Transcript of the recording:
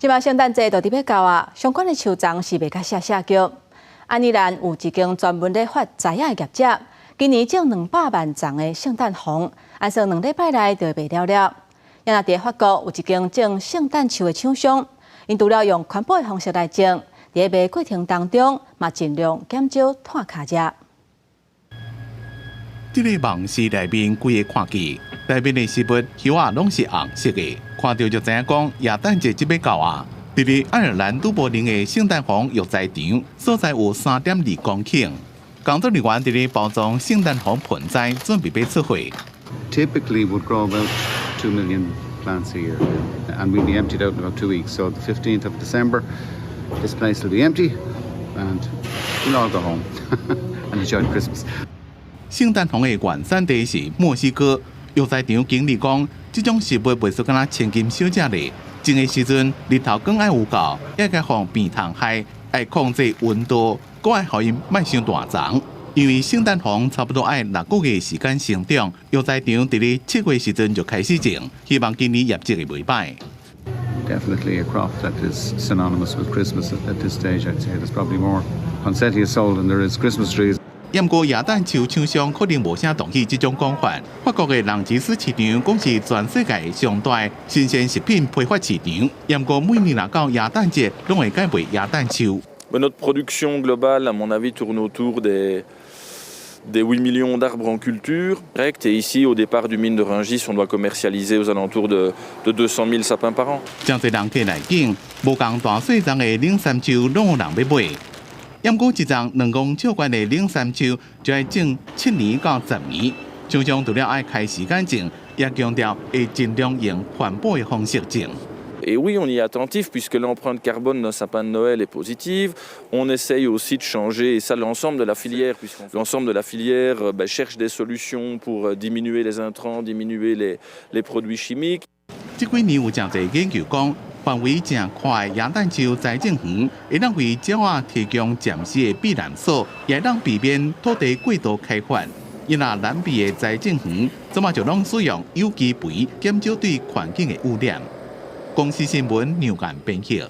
這擺聖誕節就佇欲到啊，相關的樹叢是賣甲謝謝叫。愛爾蘭有一間專門咧發栽仔的業者，今年種200萬叢的聖誕楓，按算2禮拜內就會賣了了。也若佇法國有一間種聖誕樹的廠商，𪜶除了用環保的方式來種，佇賣過程當中嘛盡量減少炭跤跡。這个網室內面規个看見，內面的植物葉仔攏是紅色的，看著就知影講耶誕節這欲到啊。佇咧愛爾蘭都柏林的聖誕楓育栽場，所在有3.2公頃，工作人員佇咧包裝聖誕楓盆栽，準備欲出貨。 Typically would grow about 2 million plants a year, and we'll be emptied out in about 2 weeks. So the 15th of December, this place will be empty, and we'll all go home and enjoy Christmas. 聖誕楓的原產地是墨西哥，育栽場經理講，這種植物袂輸敢若千金小姐咧。種的時陣日頭光愛有夠，愛共防病蟲害，愛控制溫度，閣愛予𪜶莫傷大叢。因為聖誕楓差不多愛6個月時間成長，育栽場佇咧7月時陣就開始種，希望今年業績會袂䆀。 Definitely a crop that is synonymous with Christmas at this stage. I'd say there's probably more poinsettias sold than there is Christmas trees. 毋過耶誕樹廠商可能無啥同意這種講法。法國的朗吉斯市場講是全世界上大新鮮食品批發市場，毋過每年若到耶誕節，攏會改賣耶誕樹。 Notre production globale, à mon avis, tourne autour des 8 millions d'arbres en culture. Et ici, au départ du mine de Rungis, on doit commercialiser aux alentours de 200 000 sapins par an. 誠濟人客來揀，無仝大細叢的冷杉樹攏有人欲買。毋過一叢2公尺懸的冷杉樹就愛種7年到10年，廠商除了愛開時間種，也強調會盡量用環保的方式種。 Et oui, on y est attentif puisque l'empreinte carbone d'un sapin de Noël est positive. On essaye aussi de changer, et ça l'ensemble de la filière, puisque l'ensemble de la filière ben, cherche des solutions pour diminuer les intrants, diminuer les produits chimiques. 這幾年有誠濟研究講，範圍誠寬的耶誕樹栽種園，會當為鳥仔提供暫時的避難所，也會當避免土地過度開發。因為南美的栽種園，這馬就攏使用有機肥，減少對環境的污染。公視新聞梁間編譯。